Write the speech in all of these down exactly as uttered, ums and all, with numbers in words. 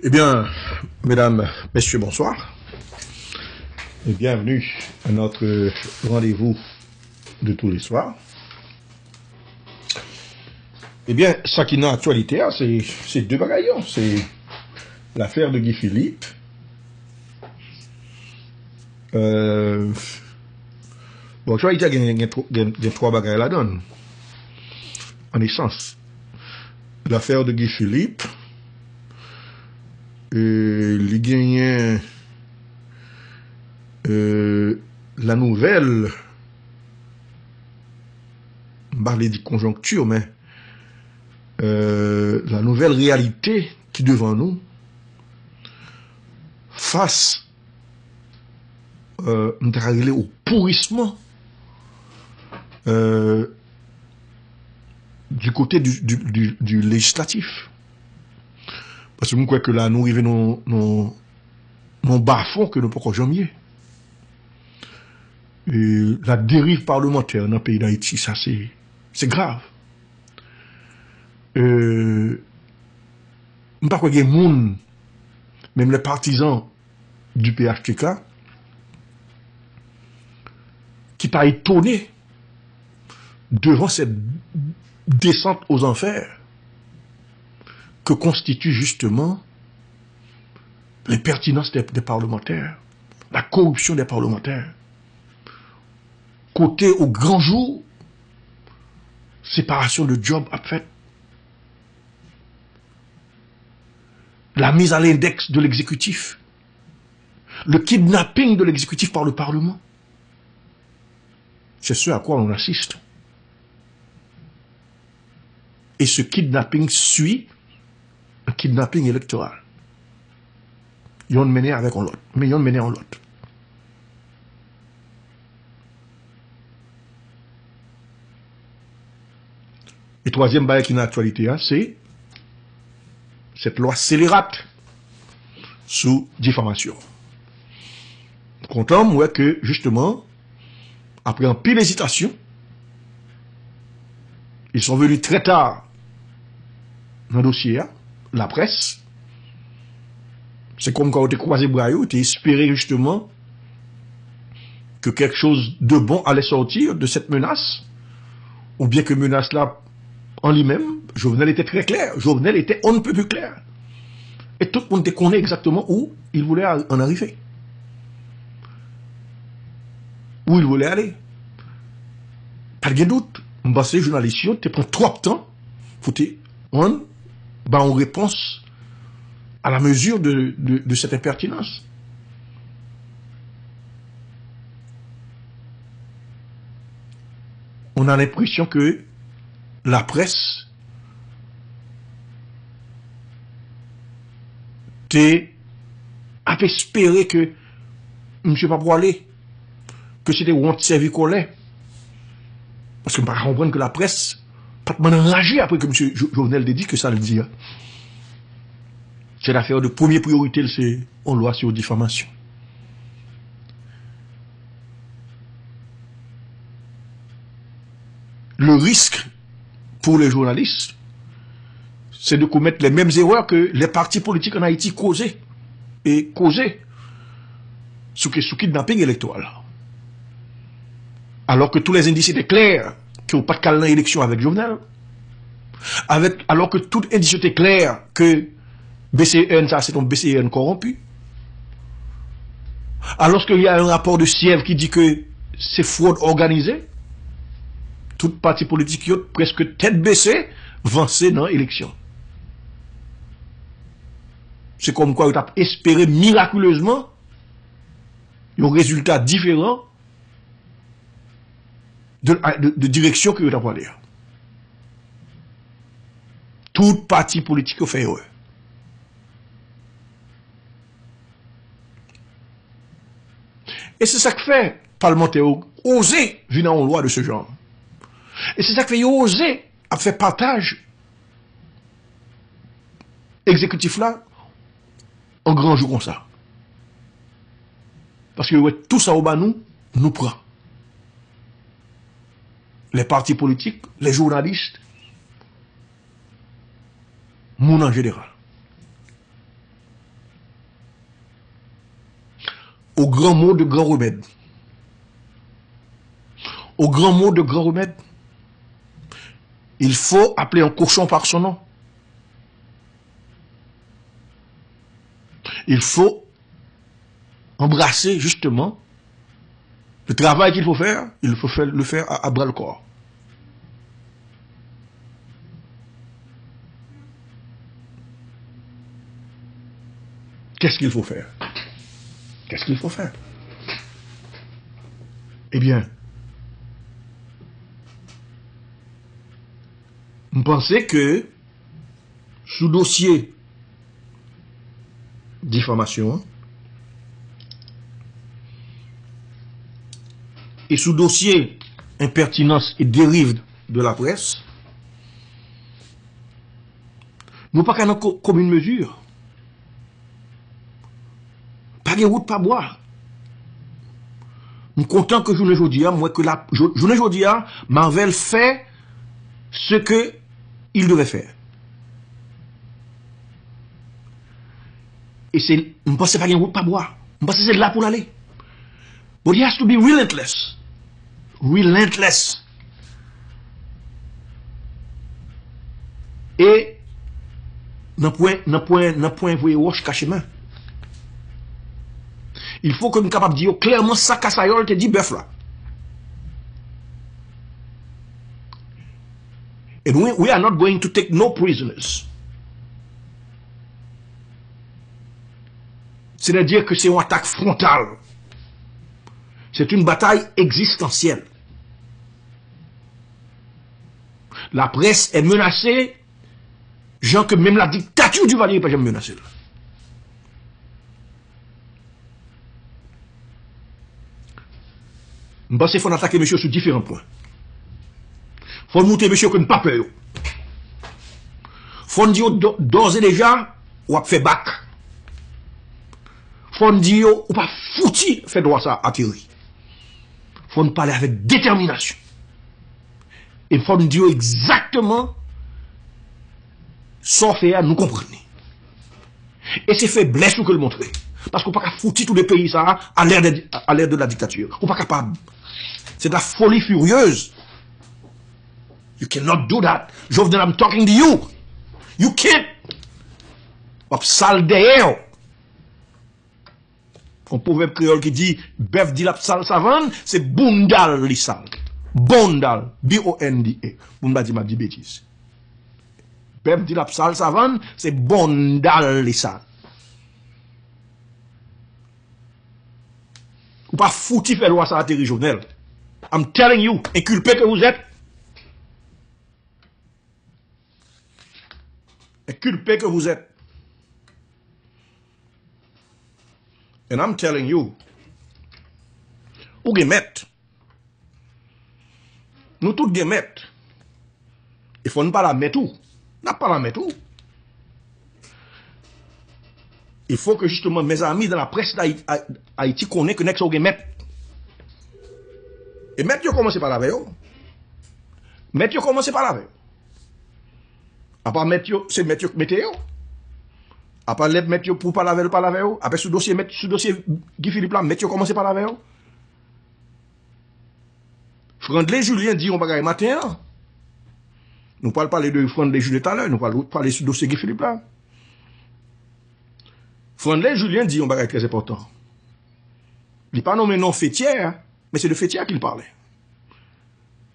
Eh bien, mesdames, messieurs, bonsoir. Et bienvenue à notre rendez-vous de tous les soirs. Eh bien, sa ki nan aktyalite a, se, se de bagay yo. Se lafè de Guy Philippe. Euh, bon, aktyalite a gen, gen, tro- gen, gen twa bagay ladan l, an esans. Lafè de Guy Philippe, euh, li genyen, euh, la nouvelle, m pa vle di konjonkti, men, euh, la nouvelle réalité ki devan nou, fas, euh, m ta ka rele o pourrissement, euh, du côté du, du, du, du législatif. Paske m kwè ke la, nou rive nan, nan, nan bafon ke nou poko janm ye. E la dérive parlementaire nan peyi Dayiti, sa se, se grav. Euh, m pa kwè gen moun, menm les partisans du P H T K, ki pa etone devan cette descente aux enfers que constitue justement l'impertinence des, des parlementaires, la corruption des parlementaires. Kote o gran jou, séparation de job ap fèt. La mise à l'index de l'exécutif. Le kidnapping de l'exécutif par le Parlement. C'est ce à quoi on assiste. Et ce kidnapping suit un kidnapping électoral. Yonn mennen avèk yon lòt. Men yonn mennen yon lòt. E twazyèm bagay ki nan aktyalite a, se cette loi scélérate sou difamasyon. Kontan m wè ke, jisteman, apre anpil ezitasyon, ils sont venus très tard nan dosye a, laprès. Se kòmkwa yo te kwaze bra yo, yo te espere, jisteman, que quelque chose de bon allait sortir de cette menace, ou bien que menace la, en lui-même, Jovenel était très clair. Jovenel était on ne peut plus clair. E tout moun te konnen egzakteman où il voulait en arriver. Où il voulait aller. Pa t gen dout. M panse jounalis yo te pran twòp tan pou te rann ba yon repons à la mesure de, de, de cette impertinence. On a l'impression que la presse te ap espere ke misye pa pwale, ke se te wont sèvi kòlè. Paske m pa ka konprann ke laprès pa t mann anraje apre ke misye Jo- Jovenel te di ke sa l di a. Se lafè de premye priyorite l se yon lwa sou difamasyon. Le risque pour les journalistes, c'est de commettre les mêmes erreurs que les partis politiques en Haïti causaient et causaient sous, sous kidnapping électoral. Alors que tous les indices étaient clairs que ou pa t kal nan élection avec Jovenel. Avec, alors que tout indice était clair que B C E N sa se yon B C E N corrompu. Alors qu'il y a un rapport de Sièvre qui dit que c'est fraude organisée, tout pati politik yo preske tèt bese vanse nan eleksyon. Se kòmkwa yo t ap espere mirakilezman yon rezilta diferan de, de, de direksyon ke yo t ap prale a. Tout pati politik yo fè erè. E se sa k fè palmantè yo oze vin a yon lwa de ce genre. E se sa k fè yo oze ap fè pataj egzekitif la an gran jou konsa. Paske yo wè tou sa yo ba nou, nou pran. Les partis politiques, les journalistes, moun an jeneral. Aux grands mots de grands remèdes. Aux grands mots de grands remèdes. Il faut appeler un cochon par son nom. Il faut embrasser justement le travail qu'il faut faire, il faut faire, le faire à, à bras le corps. Qu'est-ce qu'il faut faire? Qu'est-ce qu'il faut faire? Ebyen, m panse ke sou dosye difamasyon an e sou dosye enpètinans e deriv de la près, nou pa ka nan ko- commune mesure. Pa gen wout pa bwa. M kontan ke jounen jodi a, m wè ke la, jou- jounen jodi a, Marvel fè ce que il devait faire. E se, m panse pa gen wout pa bwa. M panse se la pou l ale. But he has to be relentless. Relentless. E nan pwen, nan pwen, nan pwen voye wòch kache men. Il faut que nou kapab di yo klèman sa Kasayòl te di bèf la. And we, we are not going to take no prisoners. C'est-à-dire que c'est une attaque frontale. C'est une bataille existentielle. La presse est menacée, jan ke menm la dictature Duvalier pa janm menase l. M panse fò n atake mesye yo sou diferan pwen. Fò n moutre mesye yo ke n pa pè yo. Fò n di yo do- dòz e deja, w ap fè bak. Fò n di yo, ou pa fouti fè dwa sa ateri. Fò n pale avèk detèminasyon. E fò n di yo egzakteman sa w fè a, nou konprann li. E se feblès ou ke l montre. Paske ou pa ka fouti toude peyi sa a à l'ère de, à l'ère de la dictature. Ou pa kapab. C'est de la folie furieuse. You cannot do that. Jovenel, I'm talking to you. You can't. W ap sal dèyè w. Yon pwovèb kreyòl ki di, bèf di l ap sal savann, se bounda l li sal. Bonda l, B O N D A. Moun pa di m ap di betiz. Bèf di l ap sal savann, se bonda l li sal. Ou pa fouti fè lwa sa ateri, Jovenel. I'm telling you, inculpé que vous êtes. Inculpé que vous êtes. And I'm telling you, ou gen mèt. Nou tout gen mèt. E fò n pale a mèt ou. N ap pale a mèt ou. Il faut que justement, mes amis dans la presse d'Haïti, konnen ke nèg sa yo gen mèt. E mèt yo kòmanse pale avè yo. Mèt yo kòmanse pale avè yo. Apa mèt yo, se mèt yo k mete yo. Apa lè mèt yo pou pale avè yo, pale avè yo. Apre sou dosye mèt, sou dosye Guy Philippe la, mèt yo kòmanse pale avè yo. Frandley Julien di yon bagay maten an. Nou pral pale de Frandley Julien talè, nou pral pale sou dosye Guy Philippe la. Frandley Julien di yon bagay trè enpòtan. Li pa nonmen non Fethière, men se de Fethière ke l pale.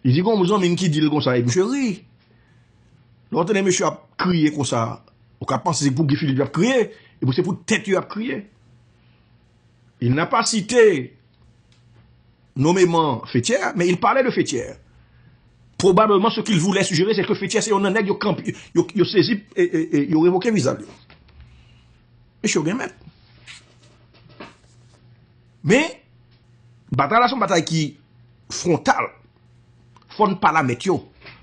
Li di gon zanmi m ki di l konsa, e misye ri. Lè w tande misye ap kriye konsa, ou ka panse se pou Guy Philippe y ap kriye, epi se pou tèt yo y ap kriye. Il n'a pas cité nommément Fethière, mais il parlait de Fethière. Probablement, ce qu'il voulait suggérer, c'est que Fethière, se yon nan nèg yo kanpe, yo, yo sezi, e, e, e, yo revoke viza l yo. Mesye yo gen mèt. Men, batay la se yon batay ki fwontal. Fò n pale a mèt yo.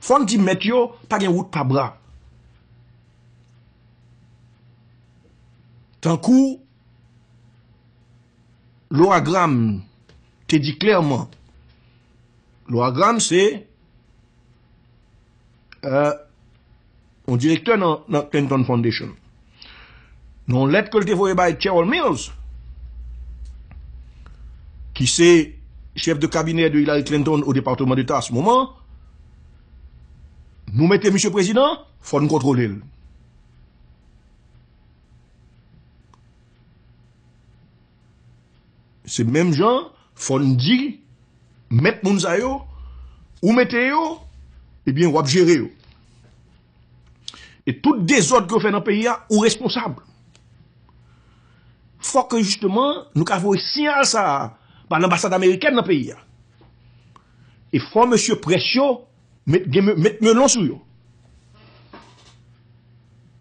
Fò n di mèt yo, pa gen wout pa bra. Tankou Laura Graham te di klèman, Laura Graham se, euh, yon direktè nan, nan Clinton Foundation. Nan yon lèt ke l te voye bay Cheryl Mills, ki se chèf de kabinè de Hillary Clinton o Depatman Deta an se moman, nou mete misye prezidan, fò n kontwole l. Se menm jan, fò n di, mèt moun sa yo, ou mete yo, ebyen, w ap jere yo. E tout dezòd ke w fè nan peyi a, ou responsab. Fò ke jisteman, nou ka voye siyal sa a ba lanbasad amerikèn nan peyi a. E fò mesye près yo met, gen, met melon sou yo.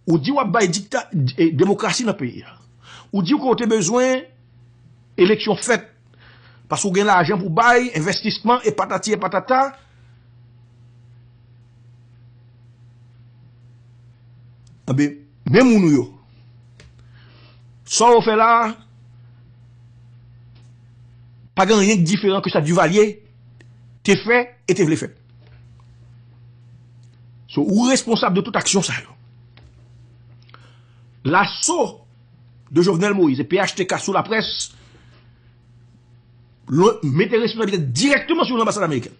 Ou di w ap bay dikta, e, demokrasi nan peyi a. Ou di w ke w te bezwen eleksyon fèt. Paske w gen lajan pou bay, envestisman, e patati e patata. Anben, men moun ou yo. Sa w fè la a, pa gen anyen ki diferan ke sa Duvalier te fè e te vle fè. So, ou responsab de tout aksyon sa yo. Laso de Jovenel Moïse e P H T K sou laprès, lo-, mete responsablite dirèkteman sou lanbasad amerikèn.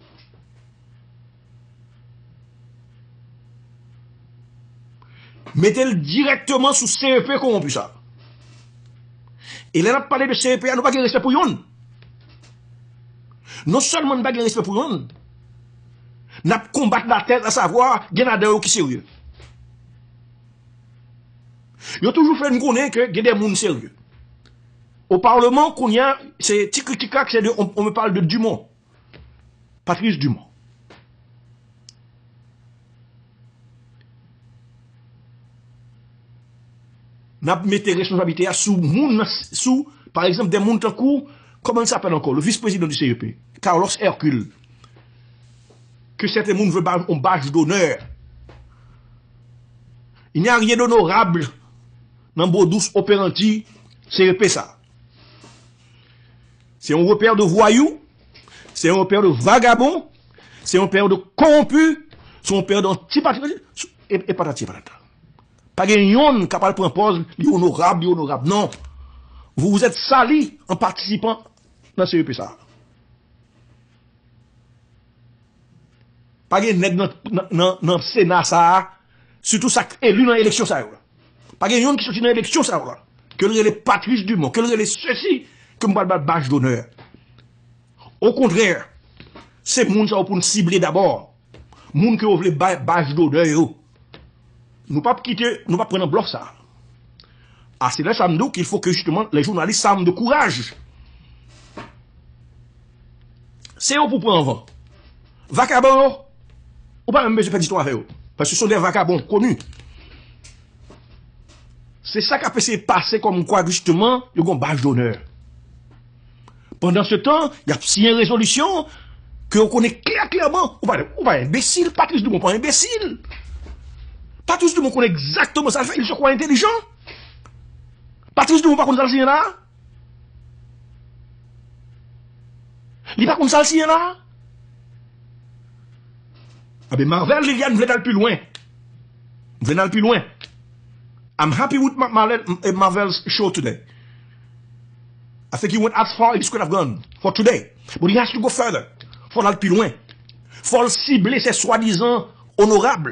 Mete l dirèkteman sou C E P kowonpi sa. E lè n ap pale de C E P a, nou pa gen respè pou youn. Non sèlman n pa gen respè pou youn, n ap konbat latè, asavwa, gen ladan yo ki serye. Yo toujou fè n konnen ke gen de moun serye. O palman, kounye a, se ti krik ti krak, se de, on, on me parle de Dumont. Patrice Dumont. N ap mete responsablite a sou moun nan, sou, pa egzanp, de moun tankou, kòman l se apèl ankò, le vice-président du C E P, Carlos Hercule. Que certains moun vle ba, on badge d'honneur. Il n'y a rien d'honorable nan modus operandi C E P sa. Se yon repè de vwayou, se yon repè de vagabon, se yon repè de kowonpi, se yon repè de antipatriyòt, e, e patati e patata. Pa gen yonn k ap al pran pòz li onorab, li onorab. Non. Vous vous êtes sali en participant nan C E P sa. Pa gen nèg nan, nan, nan, nan Sena sa a, sitou sa k eli nan eleksyon sa yo la. Pa gen youn ki soti nan eleksyon sa yo la. Ke l rele Patrice Dumont, ke l rele sesi, ke m pral ba l badge d'honneur. Okontrè, se moun sa yo pou n sible dabò. Moun ke yo vle bay badge d'honneur yo. Nou p ap kite, nou p ap pran nan blòf sa. A, se lè sa m di w qu'il faut que justement les journalistes sa m de kouraj. Se yo pou pran anvan. Vakabon yo, ou pa menm bezwen pèdi tan avè yo. Paske se de vakabon koni. Se sa k ap eseye pase kòmkwa, jisteman, yo gen yon badge d'honneur. Pandansetan, y ap siyen rezolisyon ke yo konnen klè, klèman, ou pa, ou pa enbesil, Patrice Dumont pa enbesil. Patrice Dumont konnen egzakteman sa l fè, il se croit intelligent. Patrice Dumont pa konn sa l siyen la? Li pa konn sa l siyen la? Anben, Marvel Liliane vle n al pi lwen. M vle n al pi lwen. I'm happy with Ma-, Marvel, eh, Marvel's show today. I think he went as far as he could have gone for today. But he has to go further. Fò l al pi lwen. Fò l sible se swadizan onorab.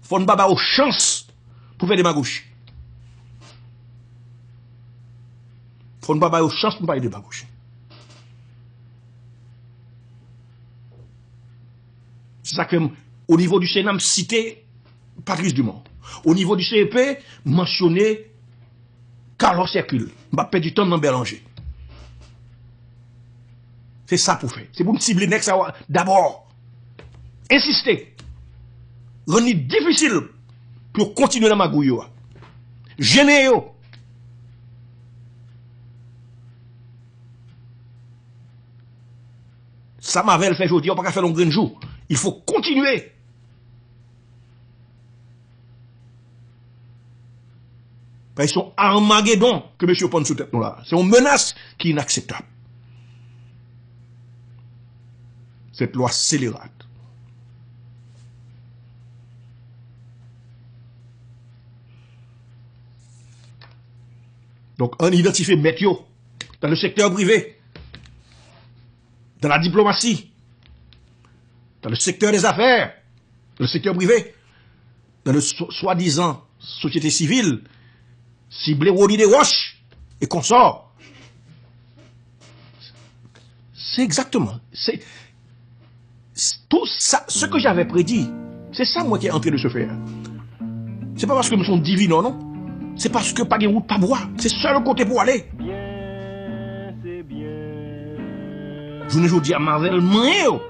Fò n pa ba yo chans pou fè demagoji. Fò n pa ba yo chans pou n pa fè demagoji. Se sa ke m, o nivo di Sena, m site Patrice Dumont. O nivo di C E P, m mansyone Carlos Hercule. M p ap pèdi tan m nan Bèlanje. Se sa pou fè. Se pou n sible nèg sa yo dabò. Ensiste. Rann li difisil pou yo kontinye nan magouy yo a. Jennen yo. Sa Marvel fè jodi a, ou pa ka fè l yon grenn jou. Il faut continuer. Paske se yon Armagedon ke mesye yo pann sou tèt nou la. Se yon menas ki inakseptab. Cette loi scélérate. Donk, ann idantifye mèt yo. Dans le secteur privé, dans la diplomatie, dans le secteur des affaires, dans le secteur privé, dans le so- soi-disant société civile, sible Rony Desroches et consorts. C'est exactement, c'est c'est tout ça, ce que j'avais prédit, c'est ça, moi, qui est en train de se faire. C'est pas parce que nous sommes divins, non, non. C'est parce que pas de route, pas bois. C'est seul côté pour aller. Jounen jodi a, Marvel manyen yo.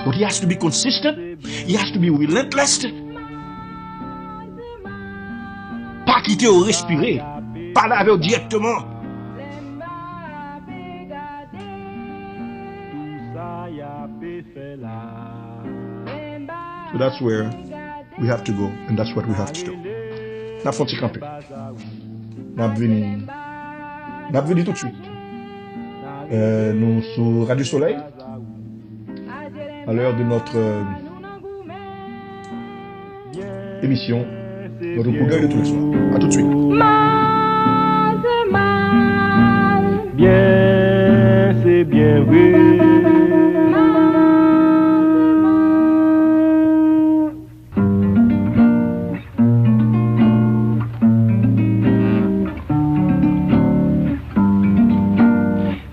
But he has to be consistent. He has to be relentless. Pa kite yo respire. Pale avè yo dirèkteman. So that's where we have to go, and that's what we have to do. N ap fè yon ti kanpe. N ap vini. N ap vini tout de suite. Euh, nou sou Radio Soleil. À l'heure de notre, euh, émission, notre coup d'œil de tous les soirs. À tout de suite. Mal, se mal. Byen, se byen vre. Mal, se mal.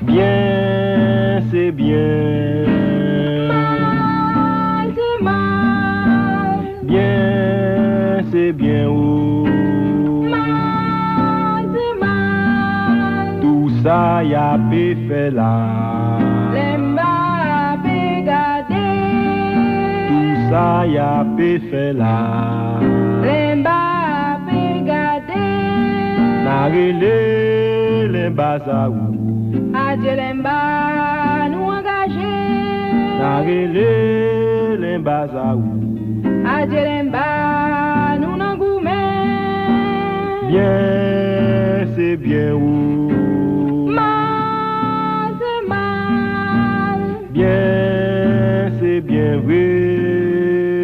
Byen, se byen. Mal, se mal. Byen, se byen, o. Mal, se mal. Tou sa y ape fè la. Lenba ape gade. Tou sa y ape fè la. Lenba ape gade. N a rele Lenba Zawou. Adye Lenba, nou angaje. N a rele Lenba Zawou. Adye Lenba, nou nan goumen. Byen, se byen, o. Mal, se mal. Byen, se byen vre.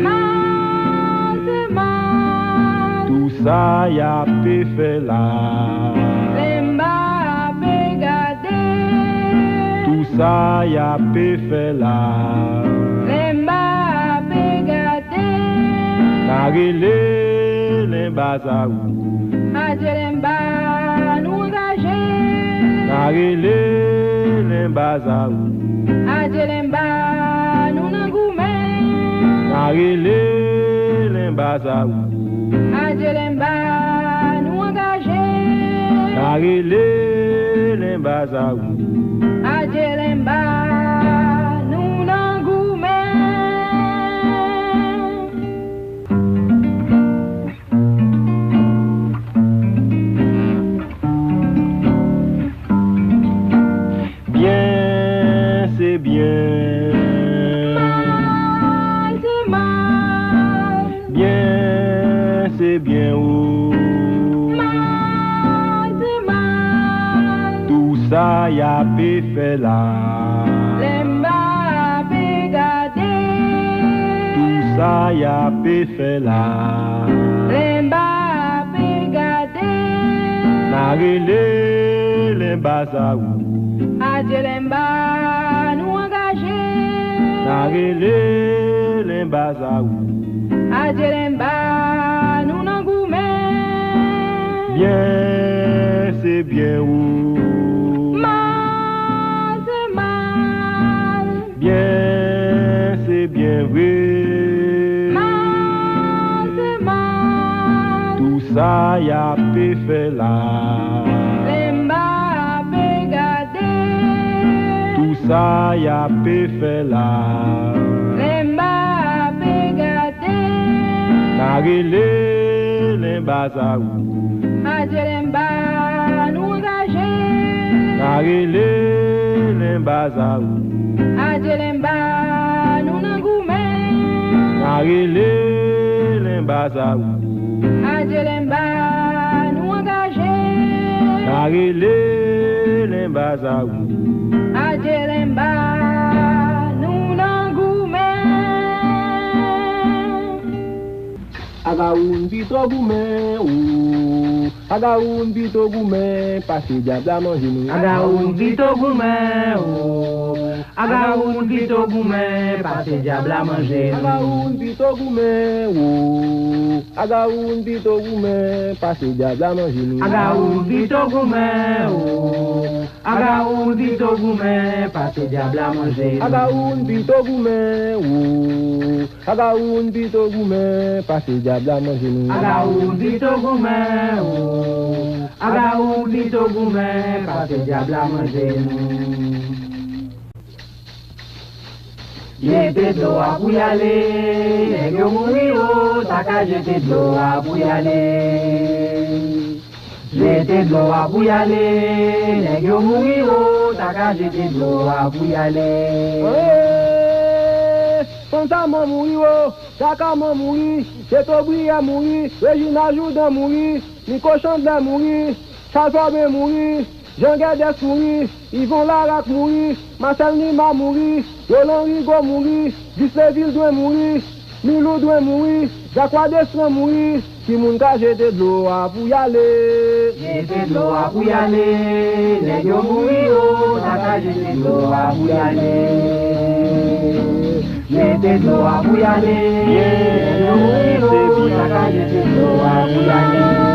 Mal, se mal. Tou sa y ape fè la. Lenba ape gade. Tou sa y ape fè la. Lenba ape gade. N a rele Lenba Zawou. Adye Lenba, nou angaje. N a rele Lenba Zawou. Adye Lenba, nou nan goumen. N a rele Lenba Zawou. Adye Lenba, nou angaje. N a rele Lenba Zawou. Adye Lenba, nou nan goumen. Byen, se byen. Mal, se mal. Byen, se byen, o. Mal, se mal. Tou sa y ape fè la. Lenba ape gade. Tou sa y ape fè la. Lenba ape gade. N a rele Lenba Zawou. Adye Lenba, nou angaje. N a rele Lenba Zawou. Adye Lenba, nou nan goumen. Byen, se byen, o. Mal, se mal. Byen, se byen vre. Mal, se mal. Tou sa y ape fè la. Lenba ape gade. Tou sa y ape fè la. Lenba ape gade. N a rele Lenba Zawou. Adye Lenba, nou angaje. N a rele Lenba Zawou. Adye Lenba, nou nan goumen. N a rele Lenba Zawou. Adye Lenba, nou angaje. N a rele Lenba Zawou. Adye Lenba, nou nan goumen. Azawou, m pito goumen, o. Agawoun pito goumen pase dyab la manje nou. Agawoun pito goumen, o. Agawoun pito goumen pase dyab la manje nou. Agawoun pito goumen, o. Agawoun pito goumen pase dyab la manje nou. Agawoun pito goumen, o. Agawoun pito goumen pase dyab la manje nou. Agawoun pito goumen, o. Agawoun pito goumen pase dyab la manje nou. Agawoun pito goumen, o. Agawoun pito goumen pase dyab la manje nou. Jete dlo a pou y ale, nèg yo mouri, o, ta ka jete dlo a pou y ale. Jete dlo a pou y ale, nèg yo mouri, o, ta ka jete dlo a pou y ale. Fann Saman mouri, o, Sakaman mouri, Jeto Briyè mouri, Rejina Joudan mouri, Niko Chandlè mouri, Chal Fòben mouri, Jan Gèdès mouri, Ivon Larak mouri, Masèl Nima mouri, Rolan Rigo mouri, Gis Levilwen mouri, Milou dwe mouri, Jakwa Destran mouri, ki moun ka jete dlo a pou y ale? Jete dlo a pou y ale, nèg yo mouri, o, ta ka jete dlo a pou y ale. Jete dlo a pou y ale, nèg yo mouri, o, ta ka jete dlo a pou y ale.